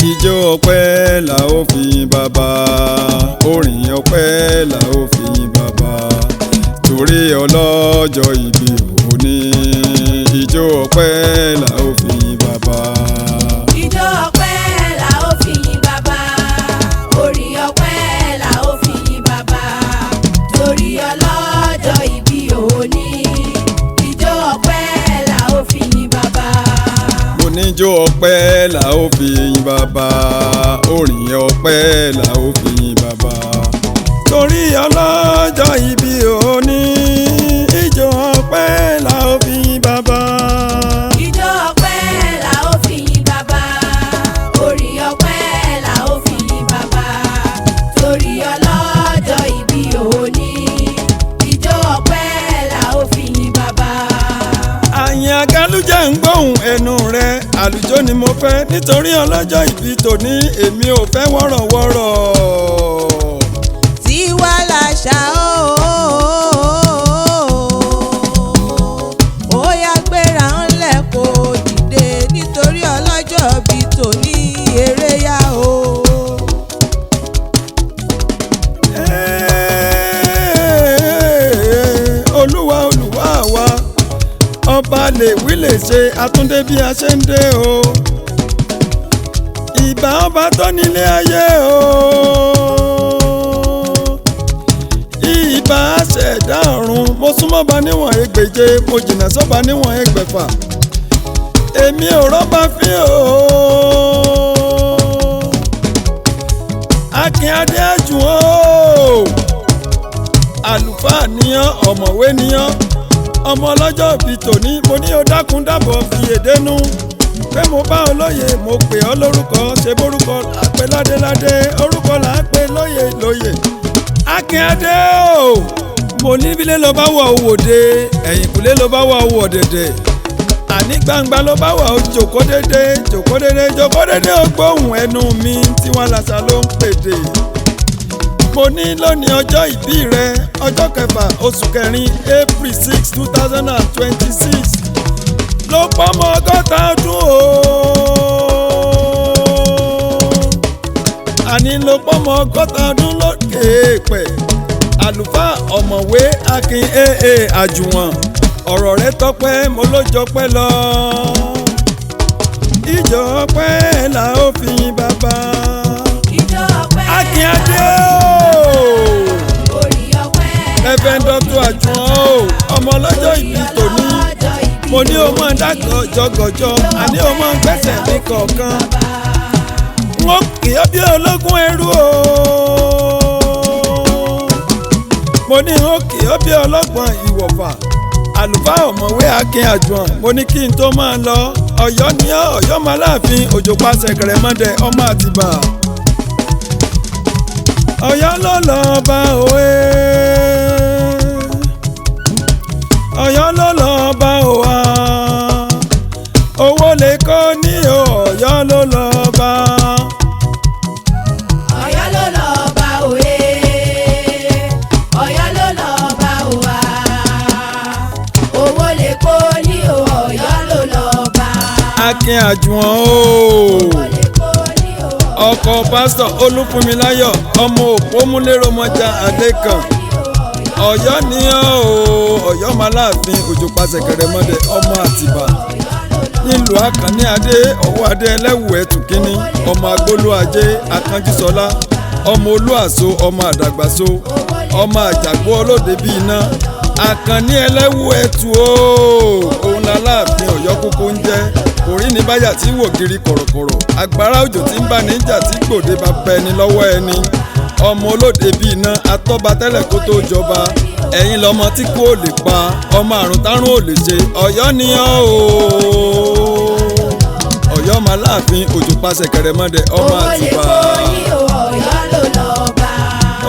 Ijó ọpẹ́ la ó fi yìn bàbá, orin ọpẹ́ la ó fi yìn bàbá, torí ọlọ́jọ́ ìbí òní. Ijó ọpẹ́ la ó fi yìn bàbá. Ijó ọpẹ́ la ó fi yìn bàbá, orin ọpẹ́ la ó fi yìn bàbá, torí ọlọ́jọ́ ìbí òní. Ijó ọpẹ́ la ó fi yìn bàbá. Mo ní ijó ọpẹ́ la ó fi yìn bàbá, orin ọpẹ́ la ó fi yìn bàbá, torí ọlọ́jọ́ ìbí òní. Ijó ọpẹ́ la ó fi yìn bàbá. Ijó ọpẹ́ la ó fi yìn bàbá, orin ọpẹ́ la ó fi yìn bàbá, torí ọlọ́jọ́ ìbí òní. Ijó ọpẹ́ la ó fi yìn bàbá. Àyìn àgálùjẹ́ ń gbóhùn ẹnu rẹ̀, àlùjọ ni mo fẹ́ nítorí ọlọ́jọ́ ìbí tòní, èmi ò fẹ́ wọ́rọ̀wọ́rọ̀. Tiwa làṣà ooo, ó yá gbéra ńlẹ̀ kó dìde nítorí ọlọ́jọ́ bíi tòní, eré yá o. Ẹ́ẹ̀, Olúwa Olúwa wa, ọba lè wí lè ṣe, àtúndé bí a ṣe ń dé o. Ìbà ọba tó nílé ayé o, ìbà ṣẹ̀dá ọ̀run. Mo súnmọ́ ba níwọ̀n ẹgbẹ̀je, mo jìnnà sọ́ba níwọ̀n ẹgbẹ̀fà, èmi ò rọ́bà fín o. Akin Adé Àjùwọ̀n o, àlùfáà níyàn, ọ̀mọ̀wé níyàn, ọmọ ọlọ́jọ́ ìbí tòní. Mo ní o dákun dábọ̀ fi èdénú pé mo bá olóye, mo pè ọ́ lórúkọ, ṣe bórúkọ là á pè ládéládé, orúkọ là á pè lóye lóye. Akin Adé o, mo ní bílé ló bá wọ̀ òwòde, ẹ̀yìnkùlé ló bá wọ̀ òwò dẹ̀dẹ̀, àní gbangba ló bá wà ó jòkó dédé, jòkó dédé, jòkó dédé, ó gbóhùn ẹnu mi. Tiwa làṣà ló ń pèdè. Mo ní lónìí ọjọ́ ìbí rẹ, ọjọ́ kẹfà oṣù kẹrin, April 6, 2026, ló pọ́mọ 60 ọdún o. Àní ló pọ́mọ 60 ọdún lókè èèpẹ̀. Àlùfáà ọ̀mọ̀wé Akin aa Àjùwọ̀n, ọ̀rọ̀ rẹ tọ́pẹ́, mo ló jọpẹ́ lọ. Ìjọ ọpẹ́ là ó fi yìn bàbá. Ijó ọpẹ́ Akin Adé la o, orin ọpẹ́ Reverend Dr. Àjùwọ̀n o, ọmọ ọlọ́jọ́ ìbí tòní. Mo ní o máa dá gọjọgọjọ, àní o máa gbẹ́sẹ̀ ní kọ̀ọ̀kan. Wọ́n kì í bí ológun ẹrú o. Mo ní o kì í bí ọlọ́gbọ́n ìwọ̀fà. Àlùfáà ọ̀mọ̀wé Akin Àjùwọ̀n, mo ní kí n tó máa lọ. Ọ̀yọ́ ni ọ́, Ọ̀yọ́ máa láàfin òjò pàṣẹ kẹrẹmọdẹ ọmọ Àtìbà. Ọ̀yọ́ ló lọ bá òwe. Ọ̀yọ́ ló lọ bá òwa. Owó lè kọ́ ní o, Ọ̀yọ́ ló lọ bá. Ọ̀yọ́ ló lọ bá òye, Ọ̀yọ́ ló lọ bá òwa, owó lè kó ní o, Ọ̀yọ́ ló lọ bá. Akin Àjùwọ̀n o. Owó lè kó ní o, Ọkọ pásítọ̀ Olúfúnmiláyọ̀, ọmọ òpómúléromọjà Adékan. Ọ̀yọ́ ni ọ́ o, Ọ̀yọ́ máa láàfin òjò pàṣẹ kẹrẹmọdẹ ọmọ Àtìbà. Nílùú Àkànní Adé, ọwọ́ Adé ẹlẹ́wù ẹ̀tù kínní, ọmọ agbóló ajé Akánjísọlá, ọmọ olúàṣọ, ọmọ àdàgbàso, ọmọ àjàgbó ọlọ́dẹ bíi iná. Àkànní ẹlẹ́wù ẹ̀tù o, òun láláàfin Ọ̀yọ́ kúkú ń jẹ́. Orí ní báyà tí wò gírí kọ̀rọ̀kọ̀rọ̀, agbára òjò tí ń bá níjà tí gbòde bá bẹ ẹni lọ́wọ́ ẹni. Ọmọ olóde bíi iná, atọ́ba tẹ́lẹ̀ kó tó jọba. Ẹ̀yin lọmọ tí kú ò lè pa, ọmọ àrùn tárùn ò lè ṣe. Ọ̀yọ́ ni ọ́ o, Ọ̀yọ́ máa láàfin òjò pàṣẹ kẹrẹmọdẹ ọmọ owó lè Àtìbà. kó ní o, Ọ̀yọ́ ló lọ bá.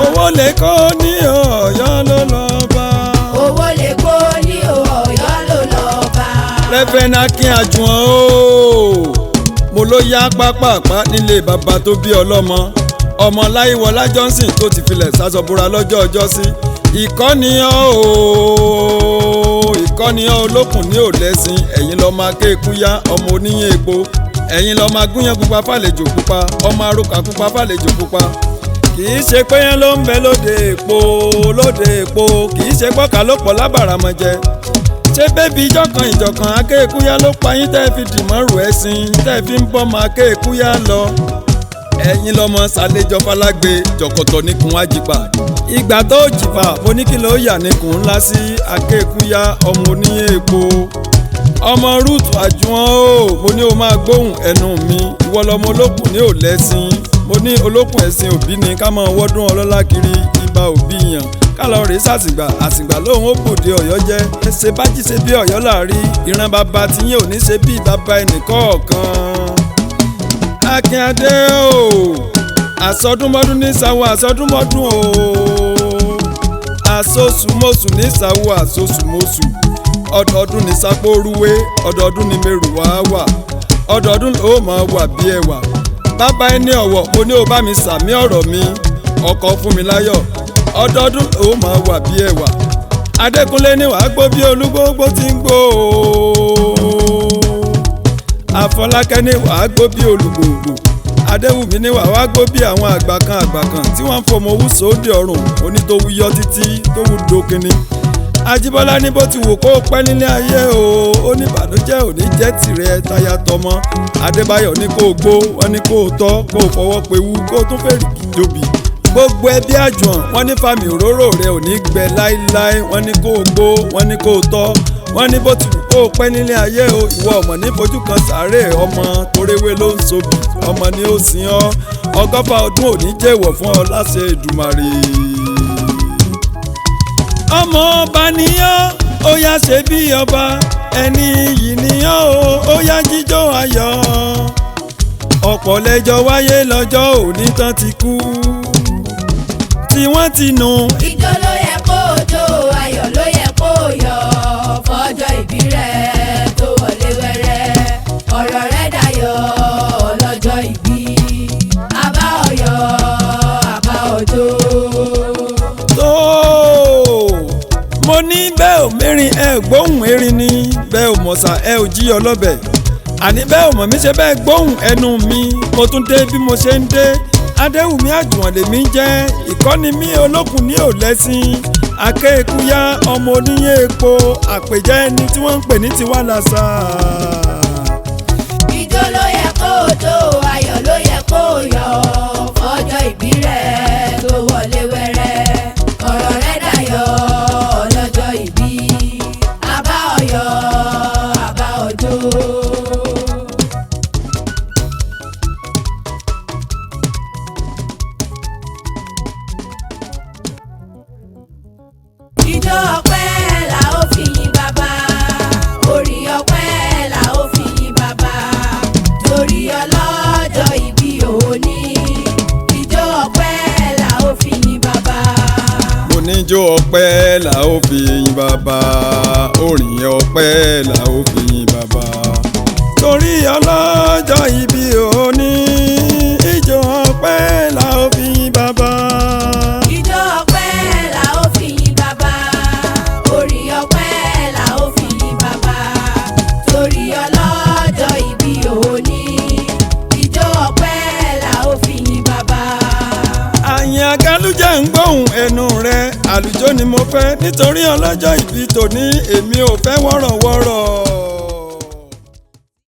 Owó lè kó ní o, Ọ̀yọ́ ló lọ bá. Owó lè kó ní o, Ọ̀yọ́ ló lọ bá. Reverend Akin Àjùwọ̀n o, mo ló yá pápápá nílé bàbá tó bí ọlọ́mọ, ọmọ Láyíwọlá Johnson tó ti filẹ̀ sásọ̀búra lọ́jọ́ ọjọ́sí. Ìkọ́niyàn o, ìkọ́niyàn olókùn ní òlẹ́sìn, ẹ̀yìn lọ́ọ́ máa ké ikú yá ọmọ oníyìn epo. Ẹ̀yin lọ́ọ́ máa gúnyán pupa fàlejò pupa, ọmọ aróka pupa fàlejò pupa. Kì í ṣe pé yẹn ló ń bẹ lóde èpo lóde èpo, kì í ṣe pọ́kà ló pọ̀ lábàràmọ̀jẹ. Ṣé bébí ìjọkan ìjọkan akéèkúyá ló pa yín tẹ́ fi dìmọ́rù ẹ̀sìn tẹ́ fi ń bọ́mọ akéèkúyá lọ. Ẹ̀yin lọ́mọ sàlejò falágbe jọ̀kọ̀tọ̀ níkùn ajípa. Ìgbà tó jìfà mo ní kí ló yà níkùn ńlá sí akéèkúyá ọmọ oníyẹn epo. Ọmọ Rúùtù Àjùwọ̀n o, mo ní o máa gbóhùn ẹnu mi, ìwọ lọmọ olókùn ní ò lẹ́sìn. Mo ní olókùn ẹ̀sìn òbí ni ká máa wọ́dún ọlọ́lá kiri ibà òbí yàn. Ká lọ rèé sàsìgbà, àsìgbà lóhùn ó bòde Ọ̀yọ́ jẹ́. Ṣe bá jí ṣe bí Ọ̀yọ́ láàrí, ìran bàbá tí yín ò ní ṣe bí bàbá ẹnìkọ̀ọ̀kan. Akínadé o, àsọdúnmọ́dún ní sáwọ́ àsọdúnmọ́dún o, àsosùmọ́sù ní sáwọ́ àsosùmọ́sù. Ọdọọdún ní sápóruwé, ọdọọdún ní mèrùwá wà, ọdọọdún ló máa wà bí ẹwà. Bàbá ẹni ọ̀wọ̀, mo ní o bá mi sàmí ọ̀rọ̀ mi, ọkọ fún mi láyọ̀, ọdọọdún ló máa wà bí ẹwà. Adékúnlé ní wàá gbó bí olúgbógbó ti ń gbó o. Àfọlákẹ́ ní wàá gbó bí olùgbòǹgbò. Adéwùmí ní wàá wá gbó bí àwọn àgbà kan àgbà kan tí wọ́n ń fọmọ owó sóde ọ̀run onítòwú yọ títí tó wù dókinni. Ajíbọ́lá ní bó ti wù kó pẹ́ nílé ayé o, ó ní ìbànújẹ́ ò ní jẹ́ tìrẹ táyà tọmọ. Adébáyọ̀ ní kó o gbó, wọ́n ní kó o tọ́, kó o fọwọ́ pewú, kó o tún fèrè jòbì. Gbogbo ẹbí Àjùwọ̀n wọ́n ní fàmì òróró rẹ ò ní gbẹ láéláé, wọ́n ní kó o gbó, wọ́n ní kó o tọ́, wọ́n ní bó ti wù kó o pẹ́ nílé ayé o, ìwọ ọmọ ní fojú kan sàárè ọmọ toréwé ló ń sobì, ọmọ ni ó sin ọ́, 120 ọdún ò ní jẹ́wọ̀ fún ọ láṣẹ Èdùmàrè. Ọmọ ọba níyàn, ó yá ṣe bí ọba, ẹni yìí níyàn o, ó yá jíjó ayọ̀. Ọ̀pọ̀ lẹ́jọ́ wáyé lọ́jọ́ òní tán ti kú, tí wọ́n ti nù. Ijó ló yẹ kó o jó, ayọ̀ ló yẹ kó o yọ̀, fọjọ́ ìbí rẹ tó wọlé wẹ́rẹ́, ọ̀rọ̀ rẹ dayọ̀ lọ́jọ́ ìbí, àbá ọ̀yọ́ àbá ọjọ́. Tó mo ní bẹ́ẹ̀ ò mẹ́rin ẹ gbóhùn erin ni, bẹ́ẹ̀ ò mọ̀sà ẹ ò jí ọlọ́bẹ̀, àní bẹ́ẹ̀ ò mọ̀ mí ṣe bẹ́ẹ̀ gbóhùn ẹnu mi. Mo tún dé bí mo ṣe ń dé. Adéwùmí Àjùwọ̀n lèmi ń jẹ́, ìkọ́ni mi olókùn ní ò lẹ́sìn. Akéèkúyá ọmọ oníyé epo, àpèjẹ́ ẹni tí wọ́n ń pè ní tiwa làṣà. Ijó ló yẹ kó o jó, ayọ̀ ló yẹ kó o yọ̀, fọjọ́ ìbí rẹ tó wọlé wẹ́rẹ́, ọ̀rọ̀ rẹ dayọ̀ lọ́jọ́ ìbí, àbá ọ̀yọ́ àbá ọjọ́. Ijó ọpẹ́ la ó fi yìn bàbá, orin ọpẹ́ la ó fi yìn bàbá, torí ọlọ́jọ́ ìbí òní. Ijó ọpẹ́ la ó fi yìn bàbá. Mo ní jó ọpẹ́ là ó fi yìn bàbá, orin ọpẹ́ là ó fi yìn bàbá. Torí ọlọ́jọ́ ìbí òní, ijó ọpẹ́ là ó fi yìn bàbá. Ijó ọpẹ́ la ó fi yìn bàbá, orin ọpẹ́ la ó fi yìn bàbá, torí ọlọ́jọ́ ìbí òní. Ijó ọpẹ́ la ó fi yìn bàbá. Àyìn àgálùjẹ́ ń gbóhùn ẹnu rẹ̀, àlùjọ ni mo fẹ́ nítorí ọlọ́jọ́ ìbí tòní, èmi ò fẹ́ wọ́rọ̀wọ́rọ̀.